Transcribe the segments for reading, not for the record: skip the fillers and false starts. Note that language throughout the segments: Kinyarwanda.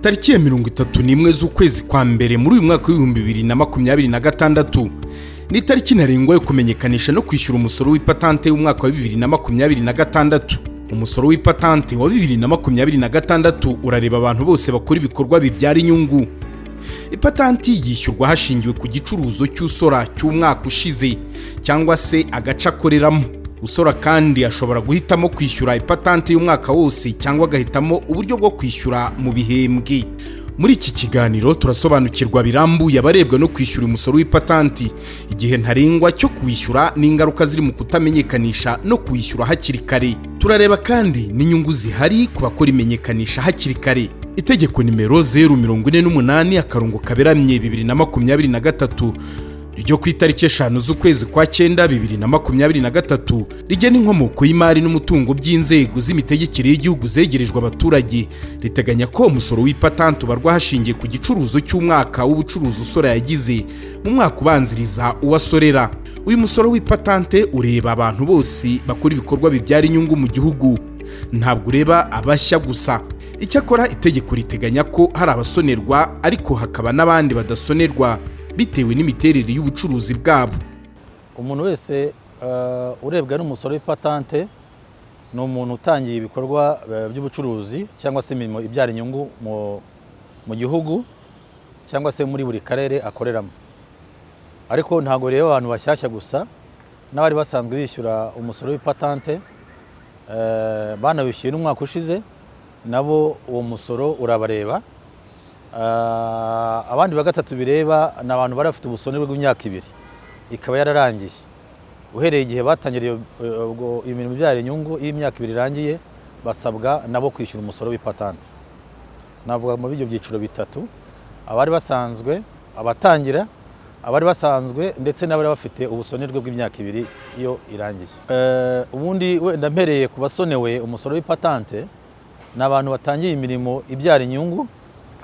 Tariki ya 31 z'ukwezi kwa mbere muri uyu mwaka wa 2026 ni itariki ntarengwa yo kumenyekanisha no kwishyura umusoro w'ipatante w'umwaka wa 2026. Umusoro w'ipatante wa 2026 urareba abantu bose bakora ibikorwa bibyara inyungu. Ipatanti yishyurwa hashingiwe ku gicuruzo cy'usora cy'umwaka ushize cyangwa se agace akoreramo. Usora kandi ashobora guhitamo kwishyura ipatanti y'umwaka wose cyangwa agahitamo uburyo bwo kwishyura mu bihembwe. Muri iki kiganiro turasobanukirwa birambuye abarebwa no kwishyura umusoro w'ipatanti, igihe ntarengwa cyo kuwishyura n'ingaruka ziri mu kutamenyekanisha no kuwishyura hakiri kare. Turareba kandi n'inyungu zihari ku bakora imenyekanisha hakiri kare. Itegeko nimero 048/2023 ryo ku itariki 5 z'ukwezi kwa cyenda 2023 rigena inkomoko y'imari n'umutungo by'inzego z'imitegekere y'igihugu zegerejwe abaturage, riteganya ko umusoro w'ipatanti ubarwa hashingiye ku gicuruzo cy'umwaka w'ubucuruzi usora yagize mu mwaka ubanziriza uwasorera. Uyu musoro w'ipatante ureba abantu bose bakora ibikorwa bibyara inyungu mu gihugu, ntabwo ureba abashya gusa. Icyakora itegeko riteganya ko hari abasonerwa ariko hakaba n'abandi badasonerwa bitewe n'imiterere y'ubucuruzi bwabo. Umuntu wese urebwa n'umusoro w'ipatante ni umuntu utangiye ibikorwa by'ubucuruzi cyangwa se imirimo ibyara inyungu mu gihugu cyangwa se muri buri karere akoreramo. Ariko ntabwo reba abantu bashyashya gusa, n'abari basanzwe bishyura umusoro w'ipatante banawishyuye n'umwaka ushize, nabo uwo musoro urabareba. Abandi ba gatatu bireba ni abantu bari bafite ubusonerwe bw'imyaka 2 ikaba yararangiye. Uhereye igihe batangiriye ubwo imirimo ibyara inyungu, iyo imyaka 2 irangiye basabwa nabo kwishyura umusoro w'ipatante. Navuga muri ibyo byiciro bitatu: abari basanzwe, abatangira, abari basanzwe ndetse n'abari bafite ubusonerwe bw'imyaka 2 iyo irangiye. Ubundi wenda mpereye ku basonewe umusoro w'ipatante, ni abantu batangiye imirimo ibyara inyungu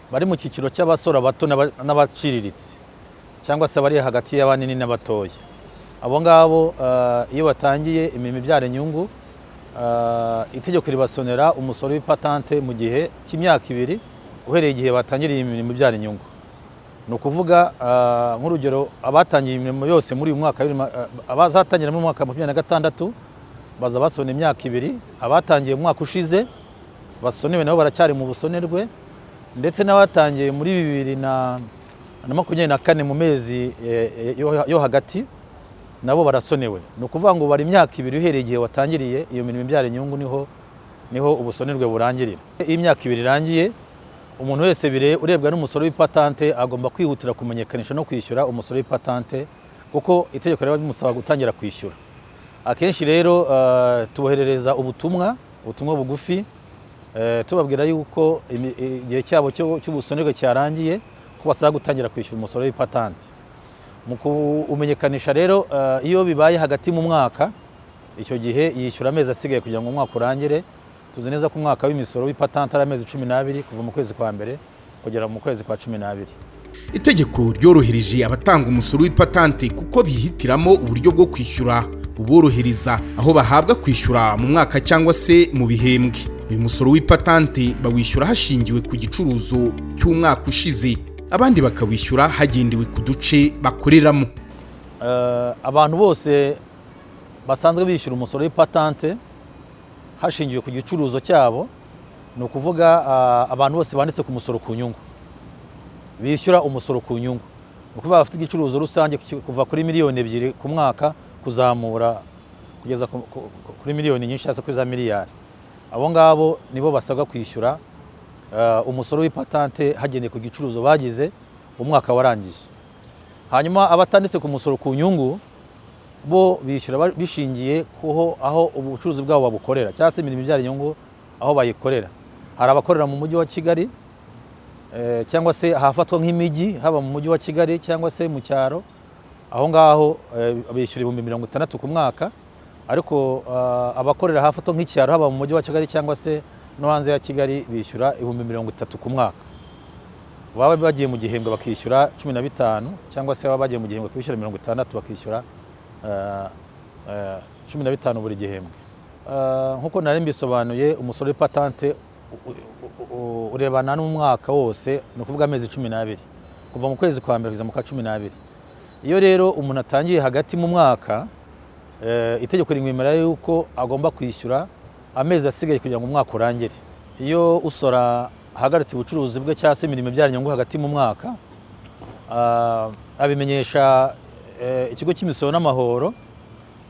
bari mu cyiciro cy'abasora bato n'abaciriritse cyangwa se abari hagati y'abanini n'abatoya. Abo ngabo iyo batangiye imirimo ibyara inyungu, itegeko ribasonera umusoro w'ipatante mu gihe cy'imyaka 2 uhereye igihe batangiriye imirimo ibyara inyungu. Ni ukuvuga nk'urugero, abatangiye imirimo yose muri uyu mwaka, abazatangira mu mwaka wa 26 baza basona imyaka 2. Abatangiye mu mwaka ushize basonewe nabo baracyari mu busonerwe, ndetse n'abatangiye muri 2024 mu mezi yo hagati nabo barasonewe. Ni ukuvuga ngo bari imyaka 2 uhereye igihe watangiriye iyo mirimo ibyara inyungu, niho ubusonerwe burangirira. Iyo imyaka 2 irangiye, umuntu wese urebwa n'umusoro w'ipatante agomba kwihutira kumenyekanisha no kwishyura umusoro w'ipatante, kuko itegeko riba rimusaba gutangira kwishyura. Akenshi rero tuboherereza ubutumwa bugufi, tubabwira yuko igihe cyabo cy'ubusonerwe cyarangiye, ko basaba gutangira kwishyura umusoro w'ipatante. Mu kuwumenyekanisha rero, iyo bibaye hagati mu mwaka, icyo gihe yishyura amezi asigaye kugira ngo umwaka urangire. Tuzi neza ko umwaka w'imisoro w'ipatante ari amezi 12, kuva mu kwezi kwa mbere kugera mu kwezi kwa 12. Itegeko ryorohereje abatanga umusoro w'ipatante kuko bihitiramo uburyo bwo kwishyura buborohereza, aho bahabwa kwishyura mu mwaka cyangwa se mu bihembwe. Uyu musoro w'ipatante bawishyura hashingiwe ku gicuruzo cy'umwaka ushize, abandi bakawishyura hagendewe ku duce bakoreramo. Abantu bose basanzwe bishyura umusoro w'ipatante hashingiwe ku gicuruzo cyabo, ni ukuvuga abantu bose banditse ku musoro ku nyungu, bishyura umusoro ku nyungu, ni ukuvuga bafite igicuruzo rusange kuva kuri miliyoni 2 ku mwaka kuzamura kugeza kuri miliyoni nyinshi cyangwa se kuri za miliyari, abo ngabo nibo basabwa kwishyura umusoro w'ipatante hagendeye ku gicuruzo bagize umwaka warangiye. Hanyuma abatanditse ku musoro ku nyungu bo bishyura bishingiye kuho aho ubucuruzi bwabo babukorera cyangwa se imirimo ibyara inyungu aho bayikorera. Hari abakorera mu Mujyi wa Kigali cyangwa se ahafatwa nk'imijyi, haba mu Mujyi wa Kigali cyangwa se mu cyaro, aho ngaho bishyura 60,000 ku mwaka. Ariko abakorera ahafatwa nk'icyaro, haba mu Mujyi wa Kigali cyangwa se no hanze ya Kigali, bishyura 30,000 ku mwaka. Baba bagiye mu gihembwe bakishyura 15, cyangwa se baba bagiye mu gihembwe bakishyura 60, bakishyura 15 buri gihembwe. Nk'uko nari mbisobanuye, umusoro w'ipatante urebana n'umwaka wose, ni ukuvuga amezi 12, kuva mu kwezi kwa mbere kugeza mu kwa 12. Iyo rero umuntu atangiye hagati mu mwaka, itegeko rimwemerera yuko agomba kwishyura amezi asigaye kugira ngo umwaka urangire. Iyo usora ahagaritse ubucuruzi bwe cyangwa se imirimo ibyara inyungu hagati mu mwaka, abimenyesha ikigo cy'imisoro n'amahoro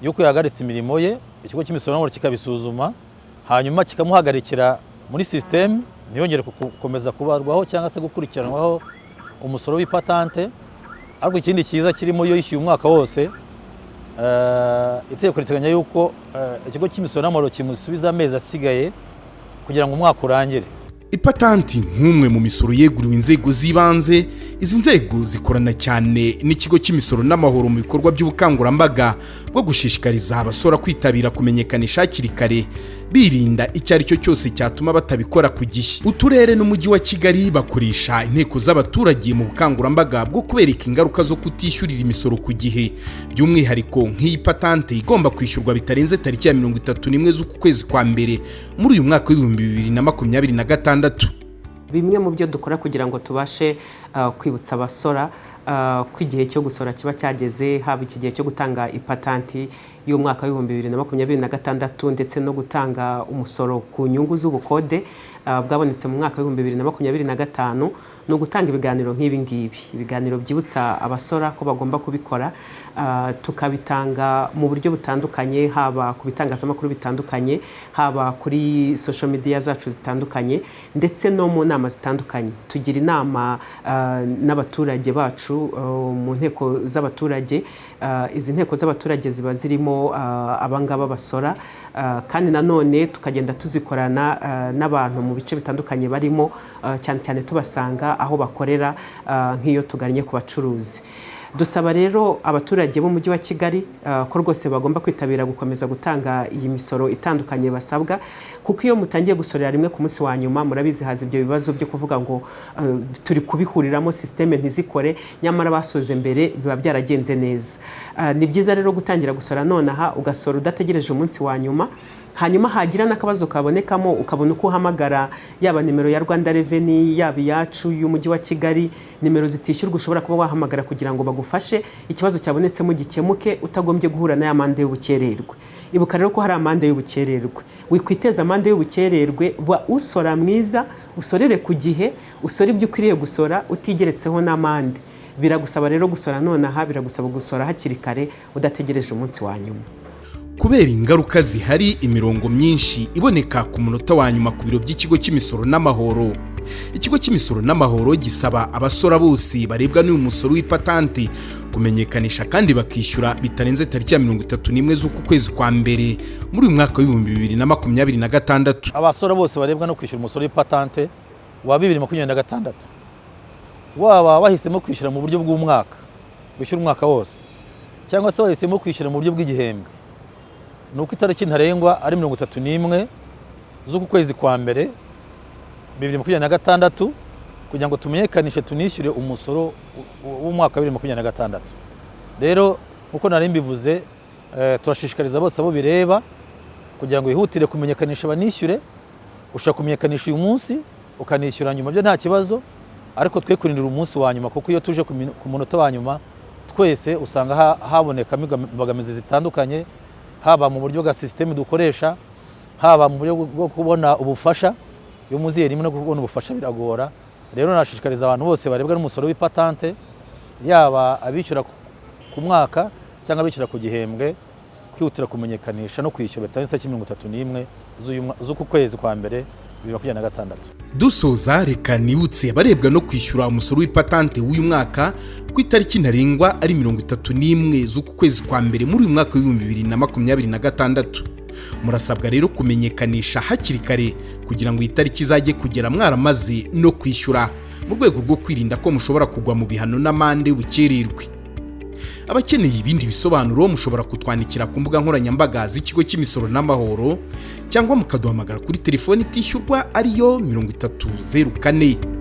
yuko yahagaritse imirimo ye. Ikigo cy'imisoro n'amahoro kikabisuzuma, hanyuma kikamuhagarikira muri sisiteme, ntiyongere gukomeza kubarwaho cyangwa se gukurikiranwaho umusoro w'ipatante. Ariko ikindi cyiza kirimo, iyo yishyuye umwaka wose, itegeko riteganya yuko ikigo cy'imisoro n'amahoro kimusubiza amezi asigaye kugira ngo umwaka urangire. Ipatanti nk'umwe mu misoro yeguriwe inzego z'ibanze, izi nzego zikorana cyane n'ikigo cy'imisoro n'amahoro mu bikorwa by'ubukangurambaga bwo gushishikariza abasora kwitabira kumenyekanisha hakiri kare, birinda icyo ari cyo cyose cyatuma batabikora ku gihe. Uturere n'umujyi wa Kigali bakoresha inteko z'abaturage mu bukangurambaga bwo kubereka ingaruka zo kutishyurira imisoro ku gihe, by'umwihariko nk'iyi patante igomba kwishyurwa bitarenze tariki ya 31 z'uku kwezi kwa mbere muri uyu mwaka wa 2026. Bimwe mu byo dukora kugira ngo tubashe kwibutsa abasora ko igihe cyo gusora kiba cyageze, haba iki gihe cyo gutanga ipatanti y'umwaka wa 2026 ndetse no gutanga umusoro ku nyungu z'ubukode bwabonetse mu mwaka wa 2025, ni ugutanga ibiganiro nk'ibi ngibi, ibiganiro byibutsa abasora ko bagomba kubikora. Tukabitanga mu buryo butandukanye, haba ku bitangazamakuru bitandukanye, haba kuri social media zacu zitandukanye, ndetse no mu nama zitandukanye. Tugira inama n'abaturage bacu mu nteko z'abaturage. Izi nteko z'abaturage ziba zirimo abangaba basora, kandi nanone tukagenda tuzikorana n'abantu mu bice bitandukanye barimo, cyane cyane tubasanga aho bakorera, nk'iyo tugannye ku bacuruzi. Dusaba rero abaturage b'umujyi wa Kigali ko rwose bagomba kwitabira gukomeza gutanga iyi misoro itandukanye basabwa, kuko iyo mutangiye gusorera rimwe ku munsi wa nyuma, murabizi haza ibyo bibazo byo kuvuga ngo turi kubihuriramo, sisiteme ntizikore, nyamara basoze mbere biba byaragenze neza. Ni byiza rero gutangira gusora nonaha, ugasora udategereje umunsi wa nyuma, hanyuma hagira n'akabazo kabonekamo ukabona uko uhamagara, yaba nimero ya Rwanda Revenue, yaba iyacu y'umujyi wa Kigali, nimero zitishyurwa ushobora kuba wahamagara kugira ngo bagufashe, ikibazo cyabonetsemo gikemuke utagombye guhura n'aya mande y'ubukererwe. Ibuka rero ko hari amande y'ubukererwe. Wikwiteza amande y'ubukererwe, ba usora mwiza, usorere ku gihe, usore ibyo ukwiriye gusora utigeretseho n'amande. Biragusaba rero gusora nonaha, biragusaba gusora hakiri kare udategereje umunsi wa nyuma. Kubera ingaruka zihari, imirongo myinshi iboneka ku munota wa nyuma ku biro by'ikigo cy'imisoro n'amahoro, ikigo cy'imisoro n'amahoro gisaba abasora bose barebwa n'uyu musoro w'ipatante kumenyekanisha kandi bakishyura bitarenze tariki ya 31 z'uku kwezi kwa mbere muri uyu mwaka wa 2026. Abasora bose barebwa no kwishyura umusoro w'ipatante wa 2026, waba wahisemo kwishyura mu buryo bw'umwaka, wishyura umwaka wose, cyangwa se wahisemo kwishyura mu buryo bw'igihembwe, ni uko itariki ntarengwa ari 31 z'uku kwezi kwa mbere 2026, kugira ngo tumenyekanishe tunishyure umusoro w'umwaka wa 2026. Rero nk'uko nari mbivuze, turashishikariza bose abo bireba kugira ngo bihutire kumenyekanisha banishyure. Ushobora kumenyekanisha uyu munsi ukanishyura nyuma, byo nta kibazo, ariko twe kurindira umunsi wa nyuma, kuko iyo tuje ku munota wa nyuma twese usanga habonekamo imbogamizi zitandukanye, haba mu buryo bwa sisiteme dukoresha, haba mu buryo bwo kubona ubufasha. Iyo muziye rimwe no kubona ubufasha biragora. Rero nashishikariza abantu bose barebwa n'umusoro w'ipatante, yaba abishyura ku mwaka cyangwa abishyura ku gihembwe, kwihutira kumenyekanisha no kwishyura bitarenze itariki 31 z'uku kwezi kwa mbere 2026. Dusoza, reka nibutse abarebwa no kwishyura umusoro w'ipatante w'uyu mwaka ku itariki ntarengwa ari 31 z'uku kwezi kwa mbere muri uyu mwaka wa 2026. Murasabwa rero kumenyekanisha hakiri kare kugira ngo iyi tariki izajye kugera mwaramaze no kwishyura, mu rwego rwo kwirinda ko mushobora kugwa mu bihano n'amande y'ubukererwe. Abakeneye ibindi bisobanuro mushobora kutwandikira ku mbuga nkoranyambaga z'ikigo cy'imisoro n'amahoro, cyangwa mukaduhamagara kuri telefoni itishyurwa ariyo 3004.